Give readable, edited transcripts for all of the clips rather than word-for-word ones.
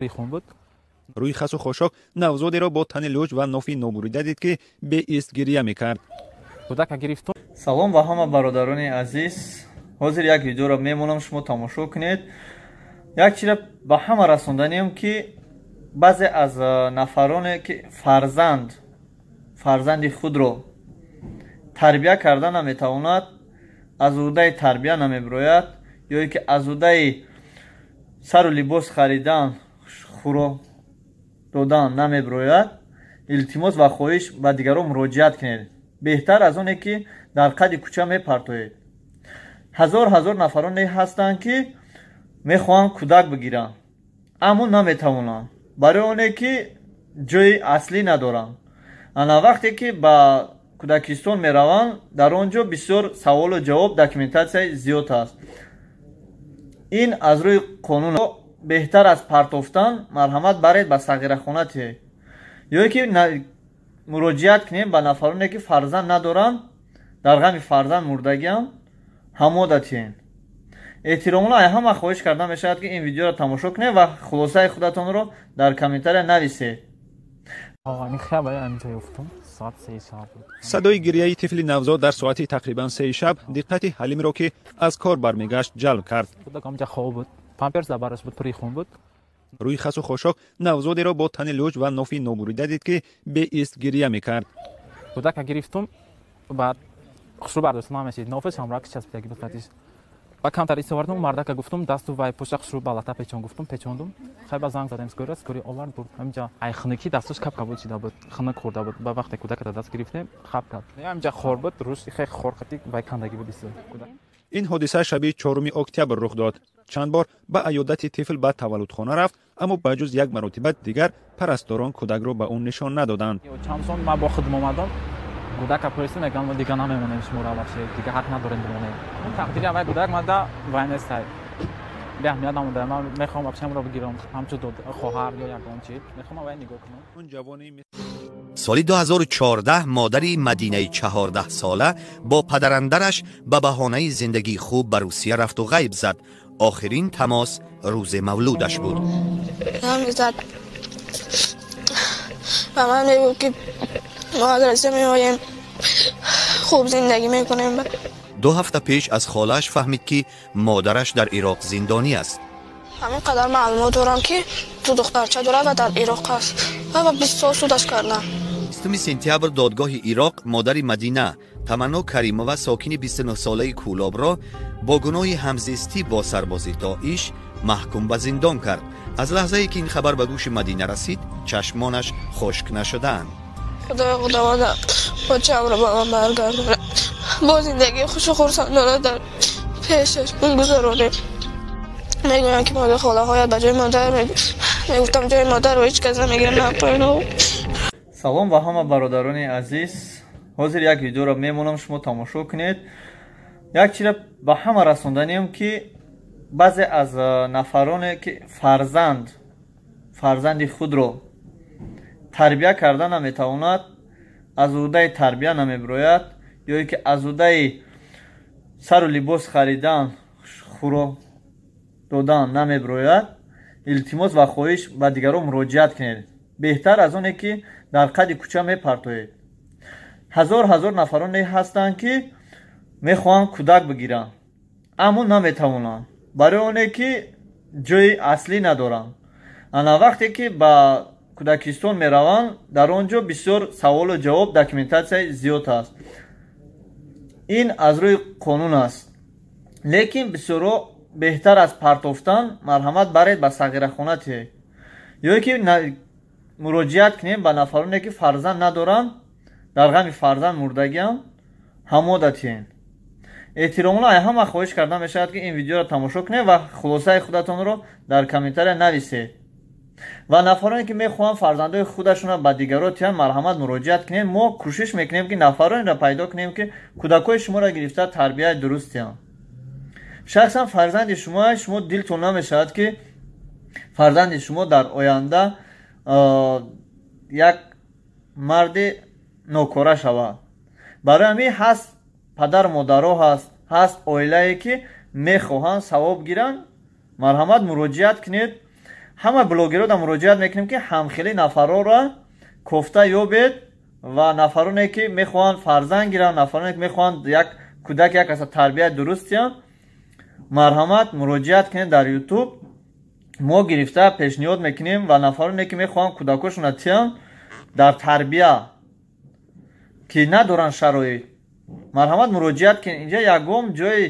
Хун буд. Рӯи хасу хошок навзодеро бо тани лӯҷ ва нофи нобурида дид, ки беист гирия мекард. Кӯдака гирифтум. Салом ба ҳама бародарони азиз. Ҳозир як видеоро мемонам, шумо тамошо кунед. Як чизро ба ҳама расонданием, ки баъзе аз нафароне, ки фарзанди худро тарбия карда наметавонад, аз ӯҳдаи тарбия намебирояд, ё ки аз ӯҳдаи сару либос харидан, хӯрок додан намебирояд, илтимос ва хоҳиш, ба дигарон муроҷиат кунед. Беҳтар аз оне, ки дар қади кӯча мепартоед. Ҳазор ҳазор нафароне ҳастанд, ки мехоҳанд кӯдак бигиранд, аммо наметавонанд, барои оне ки ҷои аслӣ надоранд. Ана вақте ки ба кӯдакистон мераванд, дар он ҷо бисёр саволу ҷавоб, документатсияи зиёд аст. Ин аз рӯи қонун. Беҳтар аз партофтан, марҳамат, баред ба сағирахона тиҳед, ё ки муроҷиат кунем ба нафароне, ки фарзанд надоранд, дар ғами фарзанд мурдагиам, ҳамода тиҳем. Эҳтиромона ҳама хоҳиш карда мешавад, ки ин видеоро тамошо кунед ва хулосаи худатонро дар комментария нависед. Садои гирияи тифли навзод дар соати тақрибан 3 шаб диққати Ҳалимро, ки аз кор бармегашт, ҷалб кард. Памперс дар бараш буд, пури хун буд. Рӯи хасу хошок навзодеро бо тани лӯҷ ва нофи нобурида дид, ки беист гирия мекард. Кӯдака гирифтум, баъд хушрӯ бардошта намешид, нофаш ҳамроҳ часпидаги буд қатиш. Ба камтар истовардум, мардака гуфтум, дасту вай поша хушрӯ ба лата печон гуфтум, печондум. Хай, ба занг задем скорый, скорый овард, бурд. Ҳаминҷа ай хунукӣ дасташ кап кабуд шида буд, хунук хӯрда буд. Ба вақте кӯдака дар даст гирифтем, хап кард. Ҳаминҷа хор буд, рӯш хе хор қати вай кандагӣ буд исто. Ин ҳодиса шаби 4 октябр рух дод. Чанд бор ба аёдати тифл ба таваллудхона рафт, аммо ба ҷуз як маротиба дигар парасторон кӯдакро ба ӯ нишон надоданд. Чанд сон ман бо худм омадам, кӯдака пурсидам, мегӯям, мо дига намемонем шуморо, вообще дига ҳақ надорем бимонем. Тақдири аввай кӯдак мада вай нестай, беаҳамият намуда. Ман мехоҳам вообще ҳамро бигирам ҳамчун хоҳар ё ягон чи, мехоҳам аввай нигоҳ кунам. Соли 2014 модари Мадинаи 14 сола бо падарандараш ба баҳонаи зиндагии хуб ба Русия рафту ғайб зад. Охирин тамос рӯзи мавлудаш буд. Зад ба ман мегуфт, ки мо аз Россия меоем, хуб зиндагӣ мекунем. 2 ҳафта пеш аз холааш фаҳмид, ки модараш дар Ироқ зиндонӣ аст. Ҳамин қадар маълумот дорам, ки ду духтарча дорад ва дар Ироқ аст ва 20 сол судаш кардам. 20 сентябр додгоҳи Ироқ модари Мадина, Таманно Каримова, сокини 29 солаи Кӯлобро бо гуноҳи ҳамзистӣ бо сарбози Доиш маҳкум ба зиндон кард. Аз лаҳзае ки ин хабар ба гӯши Мадина расид, чашмонаш хушк нашудаанд. Худои худованда бачаамро ба ман баргардонад, бо зиндагии хушу хурсандона дар пешаш гузаронем. Мегӯянд, ки модар холаҳоят ба ҷои модар, мегуфтам, ҷои модарро ҳеҷ кас намегирад, на пойно. Салом ба ҳама бародарони азиз. Ҳозир як видеоро мемонам, шумо тамошо кунед. Як чизро ба ҳама расонданием, ки баъзе аз нафароне, ки фарзанди худро тарбия карда наметавонад, аз ӯҳдаи тарбия намебирояд, ё ки аз ӯҳдаи сару либос харидан, хӯрок додан намебирояд, илтимос ва хоҳиш, ба дигарон муроҷиат кунед. Беҳтар аз оне, ки дар қади кӯча мепартоед. Ҳазор ҳазор нафароне ҳастанд, ки мехоҳанд кӯдак бигиранд, аммо наметавонанд, барои оне ки ҷои аслӣ надоранд. Ана вақте ки ба кӯдакистон мераванд, дар он ҷо бисёр саволу ҷавоб, документатсияи зиёд аст. Ин аз рӯи қонун аст, лекин бисёрҳо беҳтар аз партофтан, марҳамат, баред ба сағирахона тиҳед, ё ки муроҷиат кунем ба нафароне, ки фарзанд надоранд, дар ғами фарзанд мурдагиам, ҳамода тиҳем. Эҳтиромона ҳама хоҳиш карда мешавад, ки ин видеоро тамошо кунед ва хулосаи худатонро дар комментария нависед. Ва нафароне, ки мехоҳанд фарзандои худашонро ба дигарон тиҳанд, марҳамат, муроҷиат кунем. Мо кӯшиш мекунем, ки нафаронеро пайдо кунем, ки кӯдакҳои шуморо гирифта тарбияи дуруст диҳанд. Шахсан фарзанди шумо, шумо дилтон намешавад, ки фарзанди шумо дар оянда як марди нокора шавад. Барои ҳамин ҳаст падару модаро, ҳаст оилае, ки мехоҳанд савоб гиранд, марҳамат, муроҷиат кунед. Ҳама блогерро муроҷиат мекунем, ки ҳамхели нафарҳоро кофта ёбед ва нафароне ки мехоҳанд фарзанд гиранд, нафароне ки мехоҳанд як кӯдак як каса тарбияи дуруст диҳанд, марҳамат муроҷиат кунед дар ютуб. Мо гирифта пешниҳод мекунем ва нафароне ки мехоҳанд кӯдакошонро тиҳанд дар тарбия, ки надоранд шароит, марҳамат муроҷиат кунед. Инҷа ягон ҷои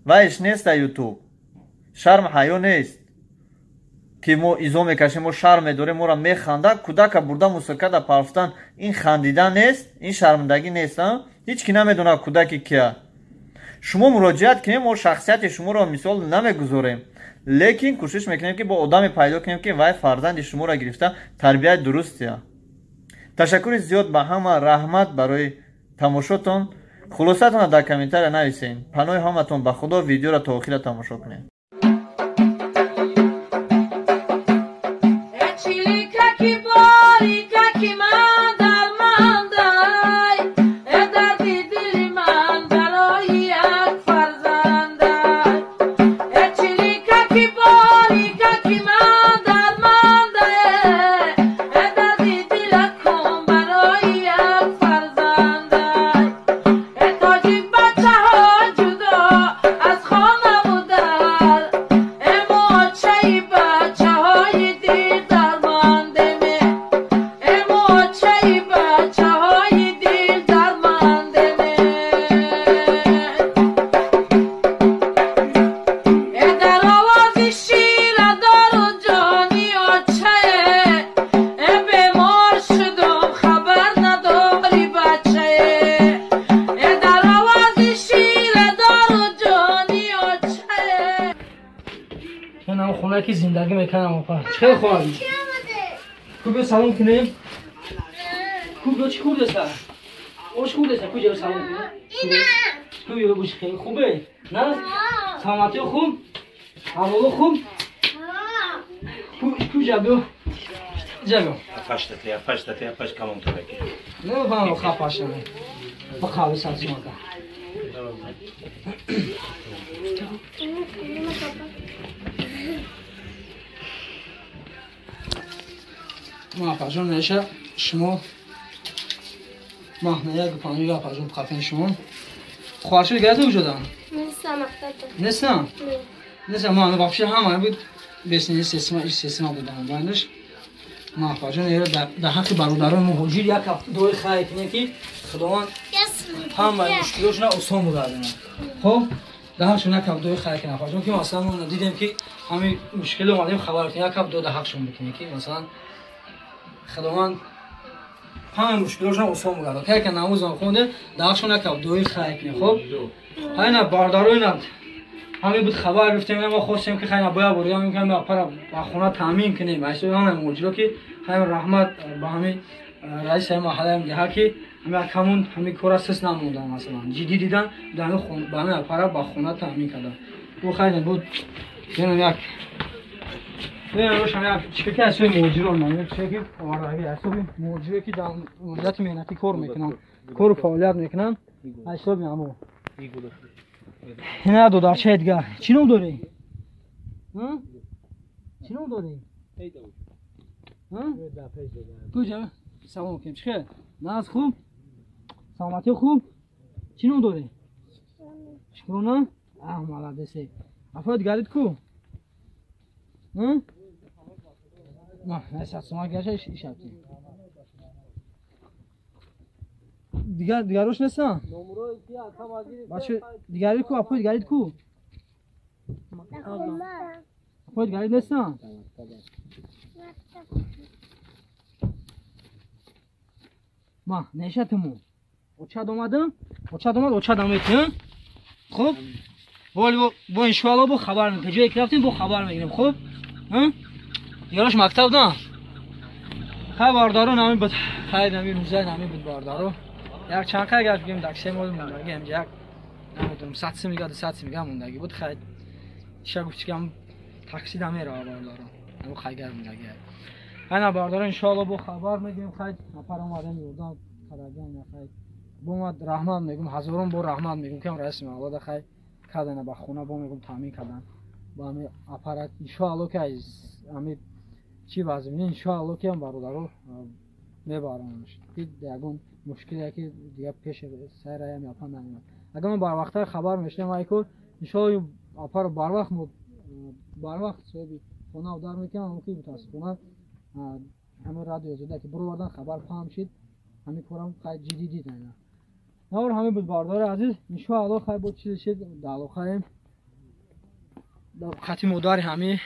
вайш нест дар ютуб, шарм ҳаё нест ки мо изо мекашем, мо шарм медорем, моро механдад. Кӯдака бурда мусиркада парфтан ин хандидан нест, ин шармандагӣ нест. Ҳеҷ ки намедонад кӯдаки кия. Шумо муроҷиат кунем, мо шахсияти шуморо мисол намегузорем, лекин кӯшиш мекунем ки бо одаме пайдо кунем, ки вай фарзанди шуморо гирифта тарбияи дуруст диҳад. Ташаккури зиёд ба ҳама, раҳмат барои тамошотон. Хулосатонро дар комментария нависед. Паноҳи ҳаматон ба Худо. Видеоро то охира тамошо кунед. ки зиндагӣ мекунам опа. Чӣ хел хоҳад? Ку биё салом кунем? Ку биё чӣ хӯрдеса? Ош хӯрдеса? Ку ҷо салом кунем? Ку биё бигӯ чӣ хел хубе? На? Саломатиё хуб? Аҳволо хуб? Ку ҷа биё. Ҷа биё. Апаштати, апаш калон тараки. Намефаҳмам хапашаме. Ба қавли сарсумака. Ма апаҷон неша шумо маҳна як панҷ апаҷон қафин шумо. Хоҳаршо дигарато куҷодан? Нестам мактабда. Нестам? Нестам. Ма вообще ҳама буд бесни сесма иш сесма будам байнаш. Ма апаҷон эра дар ҳаққи бародарони муҳоҷир як ҳафта дуои хайр кунем, ки Худованд ҳамаи мушкилотшона осон бигардонад. Хоб, дар ҳақшон як ҳафта дуои хайр кунем апаҷон, ки масалан мо дидем ки ҳамин мушкил омадем хабар кунем, як ҳафта дуо дар ҳақшон бикунем, ки масалан Худованд ҳамаи мушкилотшон осон бигардонад. Ки намозам хонде дар ҳақшон як ҳафта дуои хайр кунем. Хоб, айна бародароина ҳамин буд хабар гирифтем, мо хостем ки хайна бояд бурям имкон апара ба хона таъмин кунем. Айсо ҳамаи муҳоҷиро ки ҳамин раҳмат ба ҳамин раиси маҳаллаам деҳа, ки ҳамин акамон ҳамин кора сис намондан, масалан ҷиддӣ дидан, ба ҳамин апара ба хона таъмин кардан. Бу хайна буд як чӣ ки асои муҳоҷирон чӣ ки овардаги асоби муҳоҷире ки дар муҳоҷирати меҳнатӣ кор мекунанд, кору фаъолият мекунанд, ҳисоби ҳамо. Ина додарчаи дигар чӣ ном дорӣ? Чӣ ном дорӣ? Куҷа салом кунем. Чӣ хел? Наз хуб? Саломатиё хуб? Чӣ ном дорӣ? Шукрона? Аҳ, маладесе. Афои дигарит ку? Дигар дигарош нестан? Бача дигари ку? Апои дигарит ку? Апои дигарит нестан? Ма нешатиму. Очад омадам? Очад омад, очад амети, хуб? Бо иншоалло бо хабар мекунем. Ҷое ки рафтем бо хабар мегирем, хуб? Дигарош мактаб на? Хай бародарон ҳамин буд. Хай ҳамин рӯза ҳамин буд бародаро. Як чанд қай гап бигем, дар се моҳ мондагӣ ҳамҷа як намедонам 100 сим мега, 200 сим мега мондагӣ буд. Хай иша гуфт ки ҳам такси да мерава бародарон. Ҳамин хай гап мондагӣ. Айна бародарон иншоалло бо хабар мегирем. Хай нафар омадем ёрдам кардагиам, хай бо ма раҳмат мегум, ҳазорон бор раҳмат мегум, ки ҳам раиси маҳалла хай кардана ба хона бо мегум таъмин кардан. Ба ҳамин аппарат иншоалло ки аз ҳамин Чӣ вазмини иншоалло ки ҳам бародаро мебаронаш ки ягон мушкиле ки дига пеш сайраям апа наомад. Агар мо барвақттар хабар мешудем ай кор иншоалло апаро барвақт мо барвақт соҳиби хона удар мекунам, ки мутаассифона ҳамин радио зода ки бировардан хабар паҳн шид, ҳамин корам хай ҷиддӣ дид. Навор ҳамин буд бардори азиз, иншоалло хай бо чизе шид даълоқаем хати модари ҳамин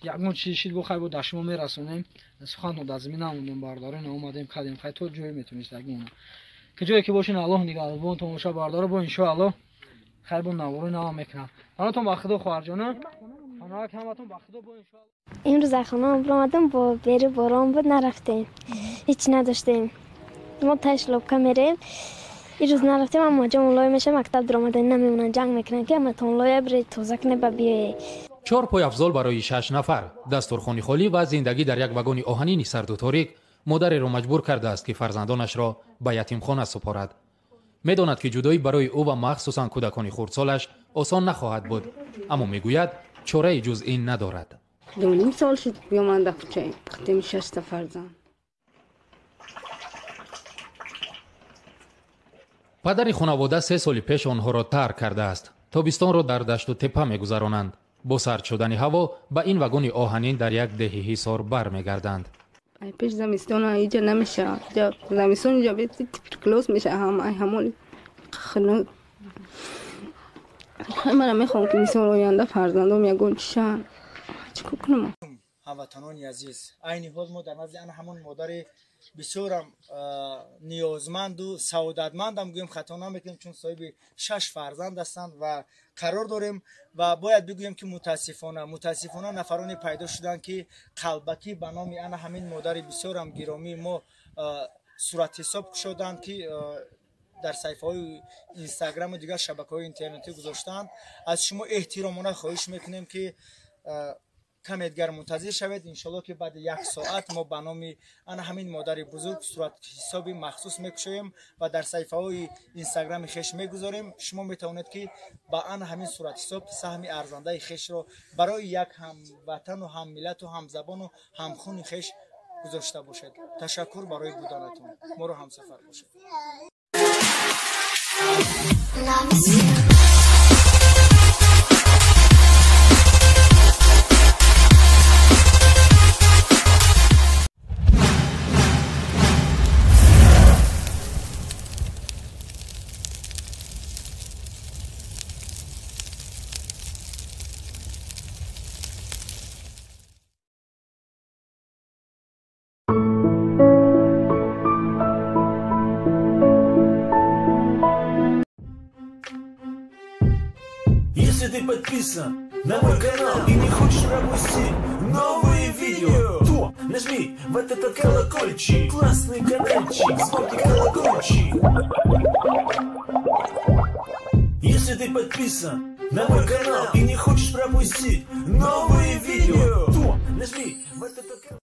ягон чизе шид бо хай бо дар шумо мерасонем. Суханро дар замин намондем бардоре, наомадем кардем хай то ҷое метавонист ягона ки ҷое ки бошин аллоҳ нигаҳбонтон боша бардоро, бо иншоалло хай бо навори нава мекунам. Паноҳтон ба худо хоҳарҷона, паноҳак ҳаматон ба худо бо иншоалло. Имрӯз аз хона баромадам, бо бери борон буд, нарафтем, ҳеч надоштем. Мо таи шлопка мерем, ирӯз нарафтем, аммо ҷон лой меша, мактаб даромадан намемонанд, ҷанг мекунанд ки аматон лоя бире тоза кне ба биёе. 4 пойафзол барои 6 нафар, дастурхони холӣ ва зиндагӣ дар як вагони оҳанини сарду торик модареро маҷбур кардааст ки фарзандонашро ба ятимхона супорад. Медонад ки ҷудоӣ барои ӯ ва махсусан кӯдакони хурдсолаш осон нахоҳад буд, аммо мегӯяд чораи ҷуз ин надорад. 2.5 сол шуд биёман дар кӯчаем, қитими 6 та фарзанд. Падари хонавода 3 соли пеш онҳоро тарк кардааст. Тобистонро дар дашту тепа мегузаронанд. Бо сард шудани ҳаво ба ин вагони оҳанин дар як деҳи ҳисор бармегарданд. Пеш замистон иҷа намеша, замистон иҷа туберкулоз меша, ҳама ҳамон хунук. Мана мехоҳам ки мисол оянда фарзандом ягон чишан. Чӣ кор кунам? Ҳамватанони азиз, айни ҳол мо дар назди ана ҳамон модари бисёрам ниёзманду саодатмандам гӯем хато намекунем, чун соҳиби 6 фарзанд ҳастанд ва қарор дорем ва бояд бигӯем ки мутаассифона нафароне пайдо шуданд ки қалбакӣ ба номи ана ҳамин модари бисёрам гиромии мо суратҳисоб кушоданд ки дар саҳифаҳои инстаграму дигар шабакаҳои интернетӣ гузоштаанд. Аз шумо эҳтиромона хоҳиш мекунем ки каме дигар мунтазир шавед. Иншоалло ки баъди 1 соат мо ба номи ана ҳамин модари бузург суратҳисоби махсус мекушоем ва дар саҳифаҳои инстаграми хеш мегузорем. Шумо метавонед ки ба ана ҳамин суратҳисоб саҳми арзандаи хешро барои як ҳамватану ҳаммиллату ҳамзабону ҳамхуни хеш гузошта бошед. Ташаккур барои буданатон. Моро ҳамсафар бошед. Если ты подписан на мой канал и не хочешь пропустить новые видео, то нажми вот этот колокольчик, классный каналчик, звонкий колокольчик. Если ты подписан на мой канал и не хочешь пропустить новые видео, то нажми